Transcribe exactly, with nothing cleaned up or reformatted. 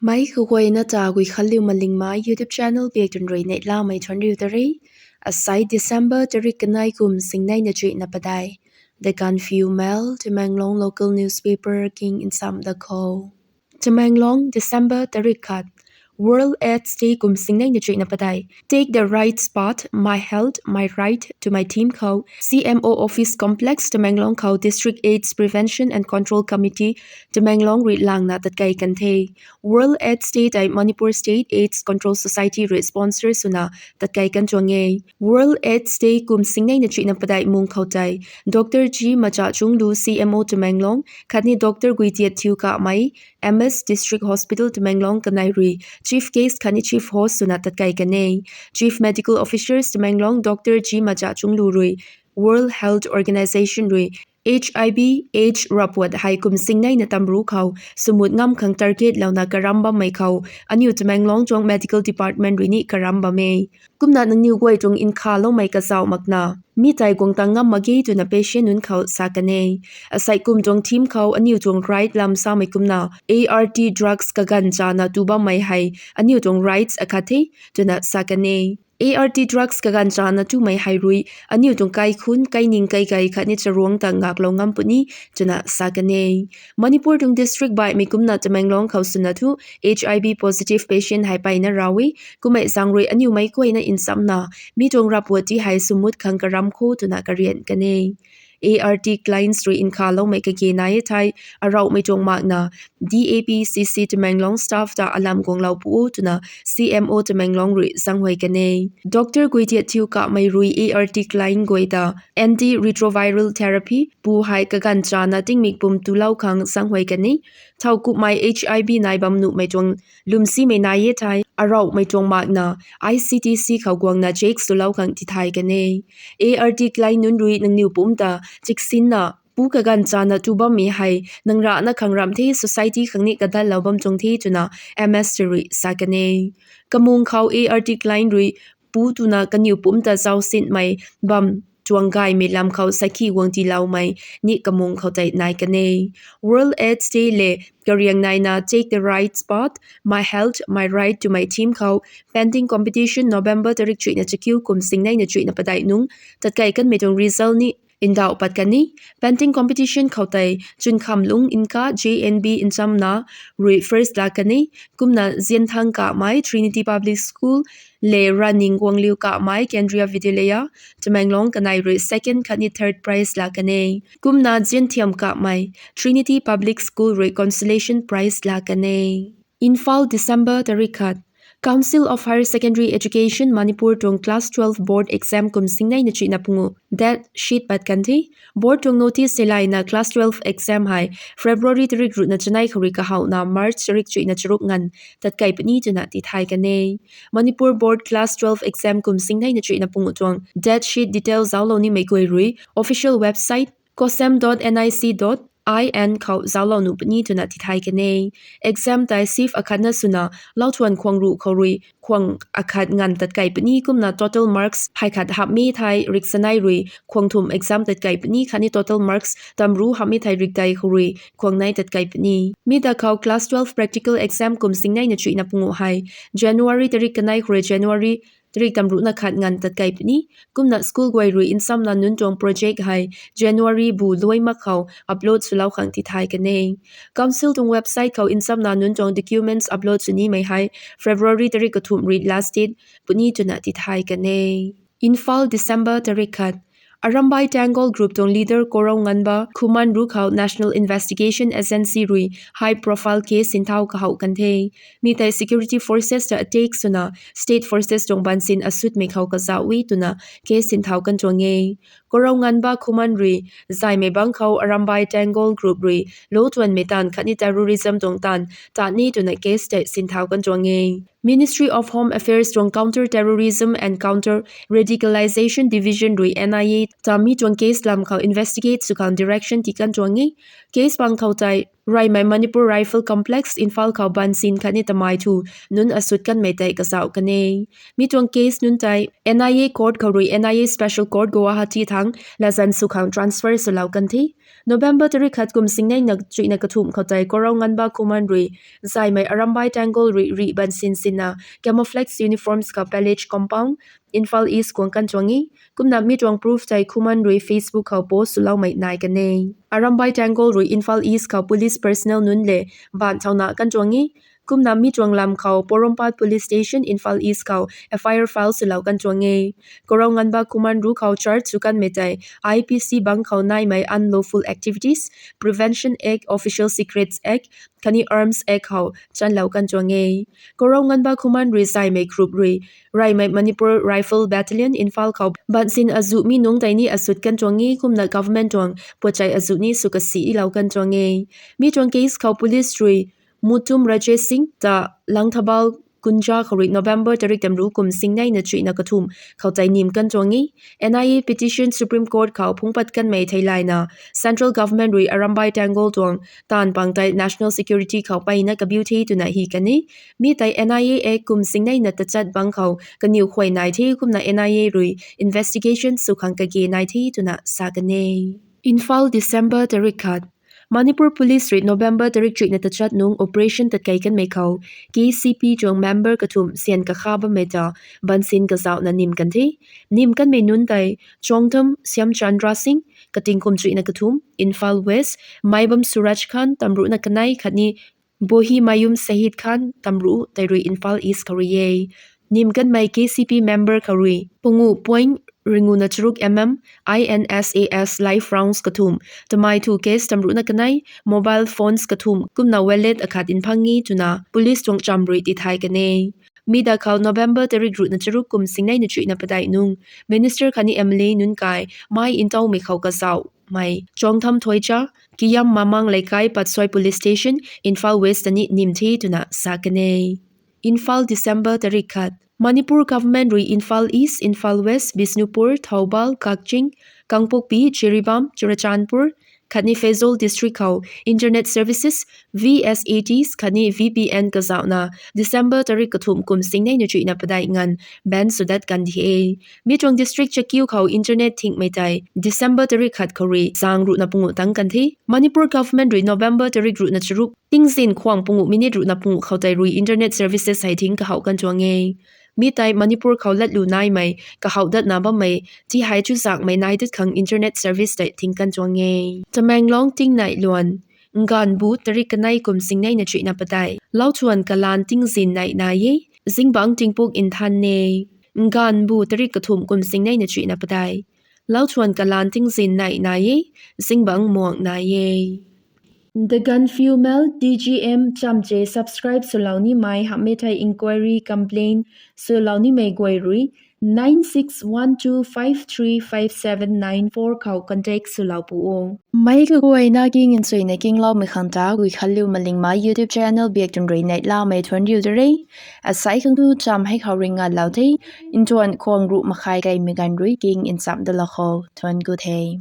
Mei kaguayna ta Guikhanliu Malingmei YouTube channel biak tun rui neihlamei thuanriu ta re. Asai December tarik kanei kum singneina chuihna padeih. The Gaanphiu Mail, Tamenglong local newspaper king nsam da khou. Tamenglong, December tarik khat. World AIDS Day kum singneina chuihna padeih. Take the right spot, my health, my right to my theme khou, C M O Office Complex, Tamenglong khou District AIDS Prevention and Control Committee, Tamenglong rui langna tatkei kan the. World AIDS Day tei Manipur State AIDS Control Society rui sponsor swna tatkei kan tuang e. World AIDS Day kum singneina chuihna padeih mung khou tei, Doctor G Machachunglu, C M O Tamenglong, khatni Doctor Guitiat Thiu Kamei, M S District Hospital Tamenglong kanei rui Chief Guest khatni Chief Host swna tatkei kan e. Chief Medical Officers Tamenglong Doctor G Machachunglu rui World Health Organization rui H I V AIDS rapuat hei kum singneina tamru khou swmut ngam khang target louna karam bammei khou aniu Tamenglong tuang Medical Department rui ni karam bam e. Kumna nangniw guay tuang nkhavloumei kazauh makna mi tei guang tang ngam mak ge twna patient nunc khou sa kan e. Asei kum tuang theme khou aniu tuang right lam samei kumna A R T drugs kaganv chana tu bammei hei aniu tuang rights akhat the twna sa kan e. A R T drugs kaganv chana tumei hei rui aniu tuang kaikhunc, kaining, kaigei khatni charuangc ta ngaklou ngam puni twna sa kan e. Manipur tuang district baihmei kumna Tamenglong khou swna thu H I V positive patient hei peyna ra e. Kummei zaeng rui aniu meic guayna nsamna mi tuang rapuat ti hei swmut khang karam kho twna karian kan e. A R T clients rui nkhavloumei kage nai e thei, arauhmei tuang makna D A P C C Tamenglong staff ta alam guanglou pu o twna C M O Tamenglong rui zaenghuay kan e. Doctor Guitiat Thiu Kamei rui A R T client guay ta antiretroviral therapy pu hei kaganv chana tingmik pum tulou khang zaenghuay kan e. Thowkumhmei H I V nai bam nuhmei tuang lwmsimei nai e thei, arauhmei tuang makna I C T C khou guangna check swlou khang tithay kan e. A R T client nunc rui nangniw pumc ta chiksinna pu kaganv chana tu bammei hei nang rana khang ram the, society khang ni kadatlou bam tuang the twna M S rui sa kan e. Kamung khou A R T client rui pu tuna kaniw pumc ta zausinmei bam tuang gaymei lam khou sakhi guang tiiloumei ni kamung khou tei nai kan e. World AIDS Day le kariang naina Take the Right Spot, My Health, My Right to My Theme khou painting competition November tarik chuihna chakiu kum singneina chuihna padeih nung tatkei kanmei tuang result ni ndauh pat kan e. Painting competition khou tei Chunkhamlung Nka J N B nchamna rui first la kan e. Kumna Zianthang Kamei Trinity Public School le Ranning Guangliu Kamei Kendriya Vidyalaya Tamenglong kanei rui second khatni third prize la kan e. Kumna Zianthiam Kamei Trinity Public School rui consolation prize la kan e. Imphal, December tarik khat. Council of Higher Secondary Education Manipur tuang class twelve board exam kum singneina chuihna pungu date sheet pat kan the. Board tuang notice theilayna class twelve exam hei February tarik ruhna chanei khou rui kahowna March tarik chuihna charuk nganv tatkei puni twna tithay kan e. Manipur board class twelve exam kum singneina chuihna pungu tuang date sheet detail zauclou nimei guay rui official website COHSEM dot N I C dot I N khou zauclou nuh puni twna tithay kan e. Exam tei shift akhatna swna lauthuan khwang ruh khou rui khwang akhat nganv tatkei puni. Kumna total marks hei khat hapmei thei riksanei rui khwang thumh exam tatkei puni khatni total marks tamru hapmei thei rikdei khou rui khwang nei tatkei puni. Mi da khou class twelve practical exam kum singneina chuihna pungu hei January tarik kanei khou rui January tarik tamruhna khat nganv tatkei puni. Kumna school guay rui nsamna nunc tuang project hei January bu luai mak khou upload swlou khang tithay kan e. Council tuang website khou nsamna nunc tuang documents upload sw nimei hei February tarik kathumh rui last date puni twna tithay kan e. Imphal, December tarik khat. Arambai Tenggol group tuang leader Korou Nganba Khuman ruc khou National Investigation Agency rui high profile case sinthau kahouh kan the. Mi tei security forces ta attack swna state forces tuang bansin asutmei khou kazauh e twna case sinthau kan tuang e. Korou Nganba Khuman rui zaymei bangc khou Arambai Tenggol group rui lotuanmei taanv khatni terrorism tuang taanv tat ni twna case tei sinthau kan tuang e. Ministry of Home Affairs tuang Counter Terrorism and Counter Radicalization Division rui N I A ta mi tuang case lam khou investigate sw khang direction ti kan tuang e. Case bangc khou tei Reymei Manipur Rifle Complex, Imphal khou bansin khatni tamei thu nunc asut kanmei tei kazauh kan e. Mi tuang case nunc tei N I A court khou rui N I A Special Court Guwahati thangc latzan sw khang transfer swlou kan the. November tarik khat kum singnei na chuihna kathumh khou tei Korou Nganba Khuman rui zaymei Arambai Tenggol rui rih bansin sinna camouflage uniforms khou Palace Compound, Imphal East kuang kan tuang e. Kumna mi tuang proof tei Khuman rui Facebook khou post swloumei nai kan e. Arambai Tenggol rui Imphal East khou police personnel nunc le baanc thauna kan tuang e. Kumna mi tuang lam khou Porompat Police Station, Imphal East khou F I R file swlou kan tuang e. Korou Nganba Khuman ruc khou charge sw kanmei tei I P C bangc khou naimei Unlawful Activities Prevention Act, Official Secrets Act khatni Arms Act khou chanlou kan tuang e. Korou Nganba Khuman rui zaymei group rui reymei Manipur Rifle Battalion Imphal khou bansin azuh mi nungc tei ni asut kan tuang e, kumna government tuang puatchei azuh ni sw kasi lou kan tuang e. Mi tuang case khou police rui Mutum Rajesh Singh ta Langthabal Kunja khou rui November tarik tamruh kum singnei na chuihna kathumh khou tei nim kan tuang e. N I A petition Supreme Court khou phungc pat kanmei theilayna Central Government rui Arambai Tenggol tuang taanv pang tei national security khou peyna kabiu the twna hi kan e. Mi tei N I A Act kum singnei na tachat bangc khou kaniw khuay nai the, kumna N I A rui investigation sw khang kage nai the twna sa kan e. Imphal, December tarik khat. Manipur Police rui November tarik chuihna tachat nungc operation tatkei kanmei khou K C P tuang member kathumh syan kakha bammei ta bansin kazauhna nim kan the. Nim kanmei nunc tei Chongtham Shyamchandra Singh, kating kum chuihna kathumh, Imphal West, Maibam Suraj Khan, tamruhna kanei khatni Bohimayum Shahid Khan, tamruh tei rui Imphal East khou rui e. Nim kanmei K C P member khou rui panguh point ringuna charuk M M, I N S A S live rounds kathumh, tamei thu case tamruhna kanei, mobile phones kathumh, kumna wallet akhat nphang e twna police tuang cham rui tithay kan e. Mi da khou November tarik ruhna charuk kum singnei na chuihna padeih nung Minister khatni M L A nunc kai mai ntaumei khou kazauhmei Chongtham Thoicha, Kiyam Mamang Leikai, Patsoi Police Station, Imphal West ta ni nim the twna sa kan e. Imphal, December tarik khat. Manipur government rui Imphal East, Imphal West, Bishnupur, Thoubal, Kakching, Kangpokpi, Jiribam, Churachandpur khatni Pherzawl district khou internet services, V S A Ts khatni V P N kazauhna December tarik kathumh kum singnei na chuihna padeih nganv ban swdat kan di e. Mi tuang district chakiu khou internet thingmei tei December tarik khat khou rui zaeng ruhna panguh tang kan the. Manipur government rui November tarik ruhna charuk tingzin khwang panguh minute ruhna panguh khou tei rui internet services hei thing kahouh kan tuang e. Mi tei Manipur khou latlu naimei kahouh datna bammei ti hei chuzaenghmei nai dat khang internet service tei thing kan tuang e. Tamenglong tingnei luan Nganvbu tarik kanei kum singnei na chuihna padeih, lauchuan kalaan tingzin nei nai e, zingbangc tingpuk nthan e. Nganvbu tarik kathumh kum singnei na chuihna padeih, lauchuan kalaan tingzin nei nai e, zingbangc muang nai e. The Gaanphiu Mail, D G M chamche subscribe swlou nimei hamhmei thei inquiry, complaint swlou nimei guay rui nine six one two five three five seven nine four khou contact swlou pu o. Meic kaguayna king nchuina kingloumei khang ta Guikhanliu Malingmei YouTube channel biak tun rui neihlamei thuanc riu da re. Asei khang tu cham hei khou rui nganlou the. Ntuan khwang ruh makhai kaimei ganv rui king nchamh dalou khou thuanc ku the.